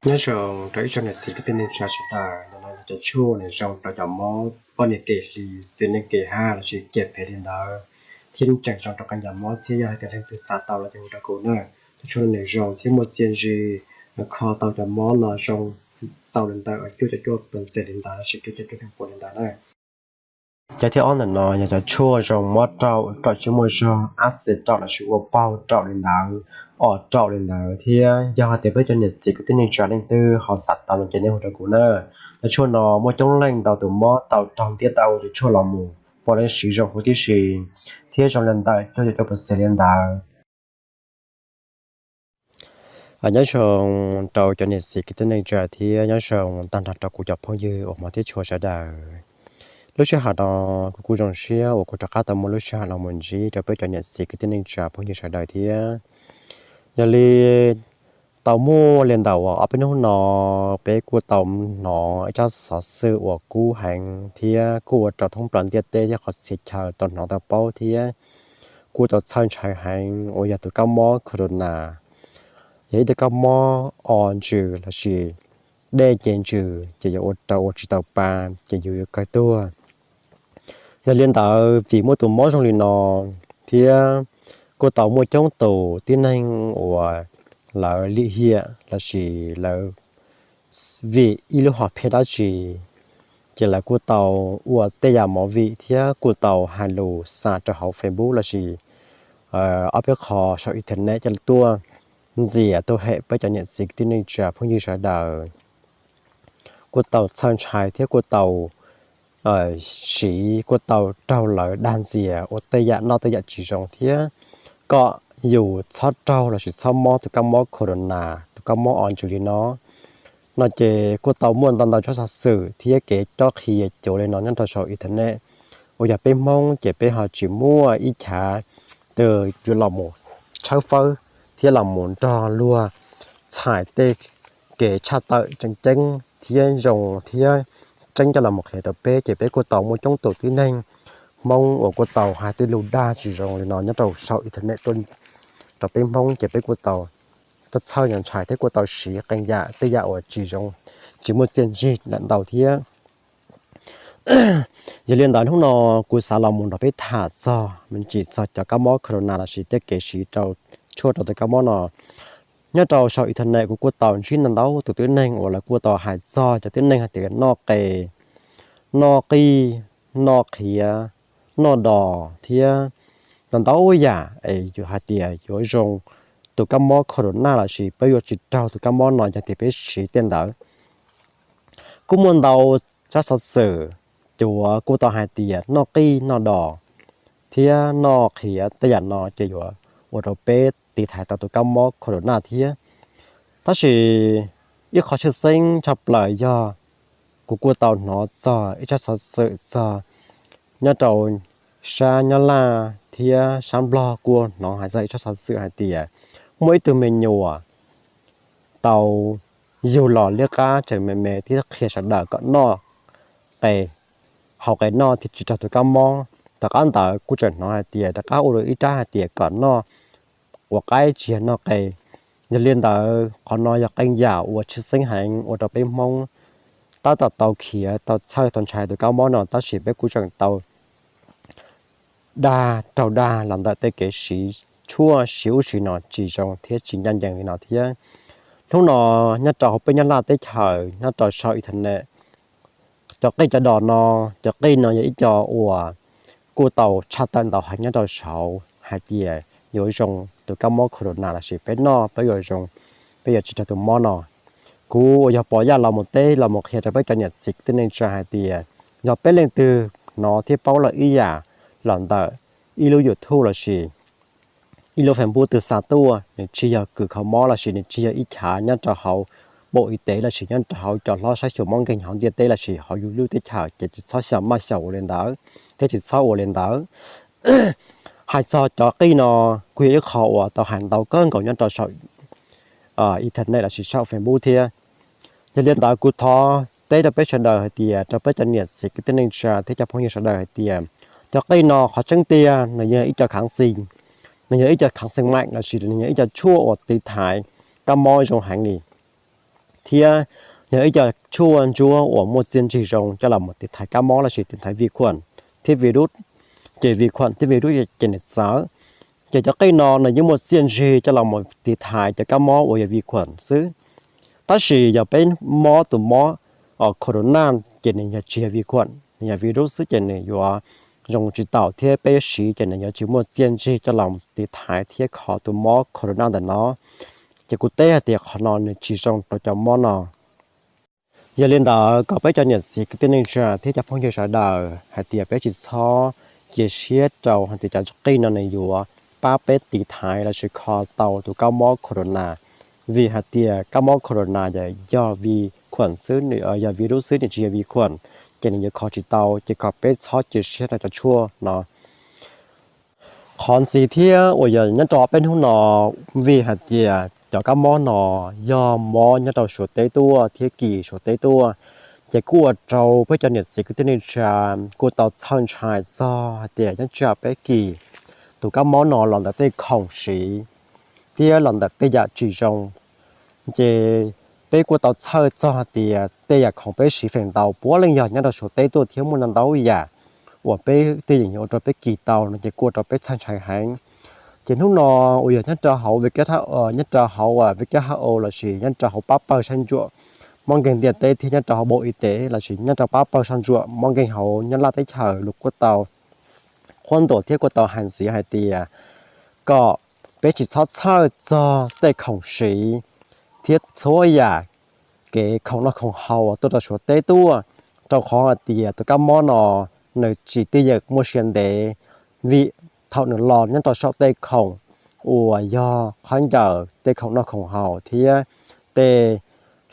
Nyob zoo rau ib tsoom niam txiv kwv tij neej tsa sawv daws, ntawm no yog cov tshuaj uas zoo rau cov mob poj niam kem hli, txiv neej kem haj lossis cem phem li ntawd, thiab tseem zoo rau qee yam mob thiab. Yog hais tias leej twg xav tau los ces hu rau kuv na. Cov tshuaj no nws zoo thiab muaj txiaj ntsig, kho tau cov mob no zoo tau li ntawm cuaj caum cuaj percent li ntawd lossis cuaj caum cuaj feem pua li ntawd na. Cov thib ob ntawm no yog cov tshuaj zoo mob raum, raum tsis muaj zog, ab xis raum lossis ua paug raum li ntawd, os raum li ntawd thiab. Yog hais tias peb cov niam txiv kwv tij neej tsa leej twg ho xav tau no ces nej hu rau kuv na. Cov tshuaj no muaj coob leej ntau tus mob tau raug ntiab tau tus tshuaj los mus, puav leej siv zoo huv tib si, thiab zoo li ntawm cuaj caum cuaj percent li ntawd. Nyob zoo rau cov niam txiv kwv tij neej tsa thiab nyob zoo tag nrho rau kuv cov phooj ywg uas hmov thiab tshua sawv daws. Lub sij hawm no kuv kuj zoo siab uas kuv rov qab tau muaj lub sij hawm los mus ntsib rau peb cov niam txiv kwv tij neej tsa phooj ywg sawv daws thiab. Yog li tau muaj li ntawm uas ob peb hnub no peb kuj tau hnov ib tsab xov xwm uas kub heev thiab kuj ua rau thoob plaws ntiaj teb thiab qhov txhia chaw tau hnov tau paub thiab kuj tau txhawj ntshai heev uas yog tus kab mob corona. Yog ib tug kab mob o ntsws lossis dej ce ntsws ces yuav ua rau ua tsis tau pa, ces yus yuav kawg tuag. Yog li ntawd vim muaj tus mob zoo li no thiab kuj tau muaj coob tus tib neeg uas lawv lim hiam lossis lawv vim ib lub hom phiaj dab tsi, ces lawv kuj tau ua tej yam movie thiab kuj tau hais lus xa rau hauv Facebook lossis ob peb qho saum internet coj tuaj ntxias tuaj hem peb cov niam txiv kwv tij neej tsa phooj ywg sawv daws. Kuj tau txhawj ntshai thiab kuj tau siv, kuj tau raug lawv dag ntxias ua tej yam noj tej yam tsis zoo thiab kom yus txhob raug lossis txhob mob tus kab mob corona, tus kab mob o ntsws li no. No ces kuj tau muaj ntau ntau tsab xov xwm thiab kev cob qhia cuav li no nyob rau saum internet. Uas yog peb Hmoob ces peb ho tsis muaj ib chav twg yuav los mus tshawb fawb thiab los mus nrog luag txhais tej kev tshaj tawm tseem ceeb thiab zoo thiab tseeb coj los mus qhia rau peb, ces peb kuj tau muaj coob tus tib neeg Hmoob uas kuj tau hais tej lus dag tsis zoo li no nyob rau saum internet tuaj rau peb Hmoob, ces peb kuj tau txhawj ntshai thiab kuj tau siv qee yam tej yam uas tsis zoo, tsis muaj txiaj ntsig ntau thiab. Yog li ntawd hnub no kuv xav los mus nrog peb tham txog me ntsis txog cov kab mob corona lossis tej kev siv rau tshuaj rau tus kab mob no. Nyob rau saum internet kuv kuj tau ntsib ntau ntau tus tib neeg uas lawv kuj tau hais txog cov tib neeg hais tias noj qe, noj qij, noj qhiav, noj dos thiab ntau ntau yam es yus hais tias yuav zoo tus kab mob corona lossis peb yuav tsis raug tus kab mob no yog tias peb siv tej ntawd. Kuj muaj ntau tsab xov xwm cuav kuj tau hais tias noj qij noj dos thiab noj qhiav tej yam no ces yuav ua rau peb tiv thaiv tau tus kab mob corona thiab. Tab sis ib qho tshwj xeeb tshaj plaws yog kuv kuj tau hnov txog ib tsab xov xwm txog nyob rau sab Nyab Laj thiab sab Nplog kuj hnov hais txog ib tsab xov xwm hais tias muaj ib tug me nyuam tau yug los liab qab tseem me me thiab qhia sawv daws kom noj qe, haus qe noj thiaj tsis raug tus kab mob. Tom qab ntawd kuj tseem hnov hais tias rov qab ua dua ib tsab hais tias kom noj ua qaib tsis yog noj qe. Yog li ntawd qhov no yog qee yam uas tshwj xeeb heev ua rau peb Hmoob tab tom tau khiav tau txhawj tau ntshai tus kab mob no tab sis peb kuj tseem tau dag raug dag los ntawm tej kev siv tshuaj siv ub siv no tsis zoo thiab tsis ncaj ncees li no thiab. Hnub no nyob rau hauv peb Nyab Laj teb chaws nyob rau saum internet, cov qij cov dos no, cov qij no yog ib co uas kuj tau tshaj tawm ntau heev nyob rau saud hais tias yuav zoo tus kab mob corona lossis peb noj peb yuav zoo, peb yuav tsis raug tus mob no. Kuv uas yog Pov Yaj los mus teb los mus qhia rau peb cov niam txiv kwv tij neej tsa hais tias yog peb leej twg hnov thiab paub lawm ib yam los ntawm ib lub YouTube lossis ib lub Facebook twg xa tuaj, nws tsis yog kws kho mob lossis nws tsis yog ib chav nyob rau hauv Bộ Y tế lossis nyob rau hauv cov hlob saib xyuas mob nkeeg hauv ntiaj teb lossis hauv yus lub teb chaws ces tsis txhob xyaum maj xyaum ua li ntawd thiab tsis txhob ua li ntawd. Hais txog cov qij no kuj yog ib qho uas tau hais ntau kawg nkaus nyob rau saum internet lossis saum Facebook thiab. Yog li ntawd kuv thov teb rau peb sawv daws hais tias, rau peb cov niam txiv kwv tij neej tsa thiab cov phooj ywg sawv daws hais tias, cov qij no qhov tseeb tiag nws yog ib co kháng sinh, nws yog ib co kháng sinh mạnh lossis nws yog ib co tshuaj uas tiv thaiv kab mob zoo heev li, thiab yog ib co tshuaj ntsuab uas muaj txiaj ntsig zoo coj los mus tiv thaiv kab mob lossis tiv thaiv vi khuam thiab virus. Ces vi khuam thiab virus ces nws txawv. Ces cov qij no nws yeej muaj txiaj ntsig coj los mus tiv thaiv cov kab mob uas yog vi khuam xwb. Tab sis yog peb mob tus mob corona ces nws yog tsis yog vi khuam, nws yog virus xwb ces nws yuav zoo tsis taus thiab peb siv ces nws yuav tsis muaj txiaj ntsig coj los tiv thaiv thiab kho tus mob corona ntawm no. Ces kuv teb hais tias qhov no nws tsis zoo rau cov mob no. Yog li ntawd kom peb cov niam txiv kwv tij neej tsa thiab cov phooj ywg sawv daws hais tias peb tsis txhob cia siab rau hais tias cov qij no nws yuav pab peb tiv thaiv lossis kho tau tus kab mob corona. Vim hais tias kab mob corona yog vi khuam xwb, nws yog virus xwb, nws tsis yog vi khuam, ces nws yuav kho tsis tau, ces kom peb txhob cia siab rau cov tshuaj no. Qhov ntxiv thiab uas yog nyob rau peb hnub no, vim hais tias cov kab mob no yog mob nyob rau Suav teb tuaj thiab kis Suav teb tuaj, ces kuj ua rau peb cov niam txiv kwv tij neej tsa kuj tau txhawj ntshai txog hais tias nyob tsam peb kis tus kab mob no los ntawm tej khoom siv thiab los ntawm tej yam tsis zoo. Ces peb kuj tau txhawj txog hais tias tej yam khoom peb siv feem ntau puav leej yog nyob rau Suav teb tuaj thiab muaj ntau ntau yam uas peb twj yeem yuav ua rau peb kis tau no ces kuj ua rau peb txhawj ntshai heev. Ces hnub no uas yog nyob rau hauv who, nyob rau hauv who lossis nyob rau hauv pab pawg sab ntsuam mob nkeeg ntiaj teb thiab nyob rau hauv Bộ Y tế lossis nyob rau pab pawg sab ntsuam mob nkeeg hauv Nyab Laj teb chaws los kuj tau qhuab ntuas thiab kuj tau hais ntxiv hais tias kom peb tsis txhob txhawj txog tej khoom siv thiab txhua yam kev khoom noj khoom haus tuaj rau Suav teb tuaj, rau qhov hais tias tus kab mob no nws tsis twj yeem muaj sia ntev, vim thaum nws los nyob rau saum tej khoom uas yog khaub ncaws, tej khoom noj khoom haus thiab tej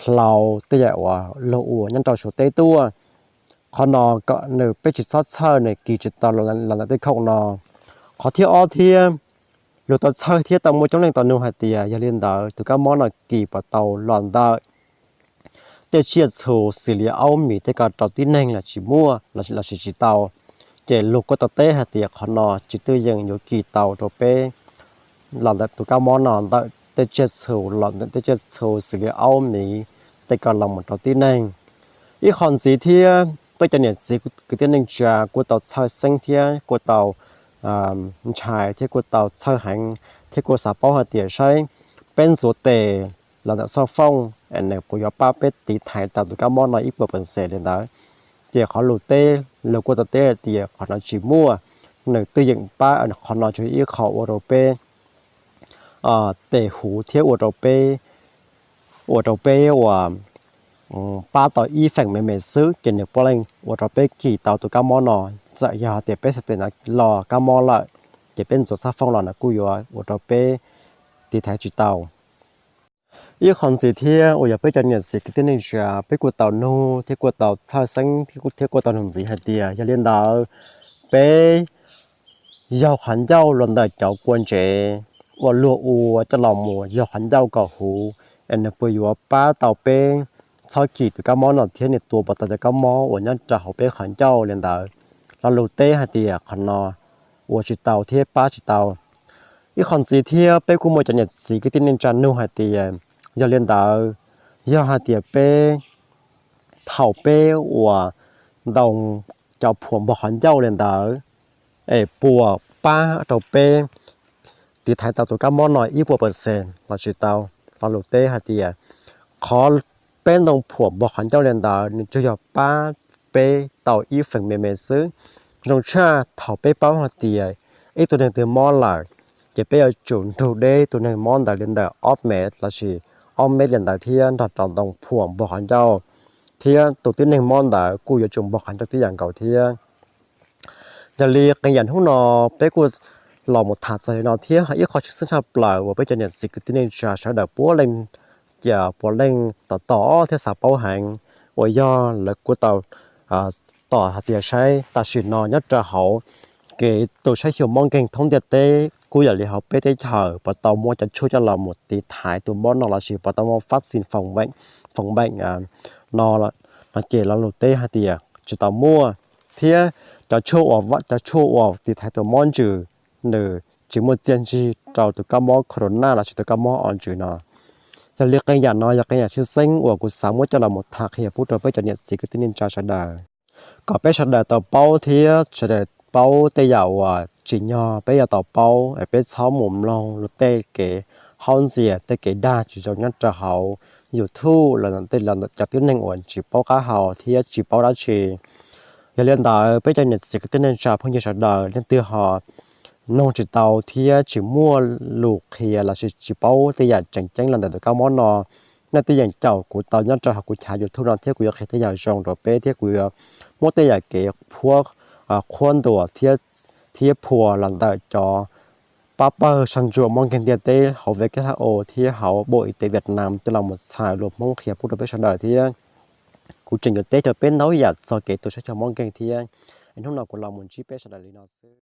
hlau, tej yam uas luag ua nyob rau Suav teb tuaj. Qhov no kom nws peb tsis txhob txhawj nws kis tsis tau los ntawm tej khoom no. Qhov thib ob thiab, luag tau txhawj thiab tau muaj coob leej tau nug hais tias yog li ntawd tus kab mob no kis puas tau los ntawm tej tsiaj txhu xws li aub miv tej ko rau tib neeg los tsis muaj lossis tsis tau. Ces luag kuj tau teb hais tias qhov no tsis twj yeem yuav kis tau rau peb los ntawm tus kab mob no ntawm tej tsiaj txhu los ntawm tej tsiaj txhu xws li aub miv tej ko los mus rau tib neeg. Ib qho ntxiv thiab peb cov niam txiv kwv tij neej tsa kuj tau txhawj xeeb thiab kuj tau ntshai thiab kuj tau txhawj heev thiab kuj xav paub hais tias saib peb ntxuav tes los ntawm xoj fooj es nws puas yuav pab peb tiv thaiv tau tus kab mob no ib puas percent li ntawd. Ces qhov lus teb luag kuj tau teb hais tias qhov no tsis muaj, nws twj yeem pab, qhov no tsuas yog ib qho ua rau peb tes huv thiab ua rau peb, ua rau peb uas pab tau ib feem me me xwb ces nws puav leej ua rau peb kis tau tus kab mob no. Txawm yog hais tias peb xav tes no los kab mob lawm, ces peb ntxuav xoj fooj los nws kuj yuav ua rau peb tiv thaiv tsis tau. Ib qho ntxiv thiab uas yog peb cov niam txiv kwv tij neej tsa peb kuj tau nug thiab kuj tau txhawj xeeb thiab kuj tau nug ntxiv hais tias yog li ntawd peb yaug qhov ncauj los ntawm cov kua ntsev uas luag ua coj los mus yaug qhov ncauj kom huv es nws puas yuav pab tau peb txhob kis tus kab mob no thiab nws tua puas tau cov kab mob uas nyob rau hauv peb qhov ncauj li ntawd. Lo lus teb hais tias qhov no ua tsis tau thiab pab tsis tau. Ib qho ntxiv thiab peb kuj muaj cov niam txiv kwv tij neej tsa nug hais tias yog li ntawd, yog hais tias peb thaum peb uas ntoo cov phuam npog qhov ncauj li ntawd es puas pab rau peb tiv thaiv tau tus kab mob no ib puas percent los tsis tau? Lo lus teb hais tias qhov peb ntoo phuam npog qhov ncauj li ntawd nws tsuas yog pab peb tau ib feem me me xwb. Zoo tshaj thaum peb paub hais tias ib tug neeg twg mob lawm, ces peb yuav tsum nrug deb tus neeg mob ntawd li ntawm ob mev lossis ob mev li ntawd thiab nrog rau ntoo phuam npog qhov ncauj, thiab tus tib neeg mob ntawd kuj yuav tsum npog qhov ncauj tib yam nkaus thiab. Yog li qee yam hnub no peb kuj los mus tham txog li no thiab ib qho tshwj xeeb tshaj plaws uas peb cov niam txiv kwv tij neej tsa sawv daws puav leej, puav leej tos tos thiab xav paub heev, uas yog lawv kuj tau tom hais tias saib tam sim no nyob rau hauv kev tu saib xyuas mob nkeeg thoob ntiaj teb kuj yog li hauv peb teb chaws puas tau muaj cov tshuaj coj los mus tiv thaiv tus mob no lossis puas tau muaj vaccine phòng bệnh no no ces lo lus teb hais tias tsis tau muaj, thiab cov tshuaj uas, cov tshuaj uas tiv thaiv tus mob ntsws, nws tsis muaj txiaj ntsig rau tus kab mob corona lossis tus kab mob o ntsws no. Yog li qee yam no yog qee yam tshwj xeeb uas kuv xav muab coj los mus tham qhia pub rau peb cov niam txiv kwv tij neej tsa sawv daws, kom peb sawv daws tau paub thiab sawv daws paub tej yam uas tsim nyog peb yuav tau paub, es peb txhob mus mloog luag tej kev haub ntxias, tej kev dag tsis zoo nyob rau hauv YouTube los tej cov tib neeg uas tsis paub qab hau thiab tsis paub dab tsi. Yog li ntawd peb cov niam txiv kwv tij neej tsa phooj ywg sawv daws, leej twg ho mloog tsis tau thiab tsis muaj lus qhia lossis tsis paub tej yam tseem ceeb los ntawm tus kab mob no, nej twb yeej caum kuv tau nyob rau hauv kuv chav YouTube no thiab kuv yuav qhia tej yam zoo rau peb thiab kuv yuav muab tej yam kev qhuab ntuas thiab phua los ntawm cov pab pawg sab ntsuam mob nkeeg ntiaj teb hauv W H O thiab hauv Bộ Y tế Việt Nam coj los mus txhais lus Hmoob qhia pub rau peb sawv daws thiab. Kuv tseem yuav teb rau peb ntau yam txog kev tu siab cog mob nkeeg thiab. Es hnub no kuv los mus ntsib peb sawv daws li no xwb.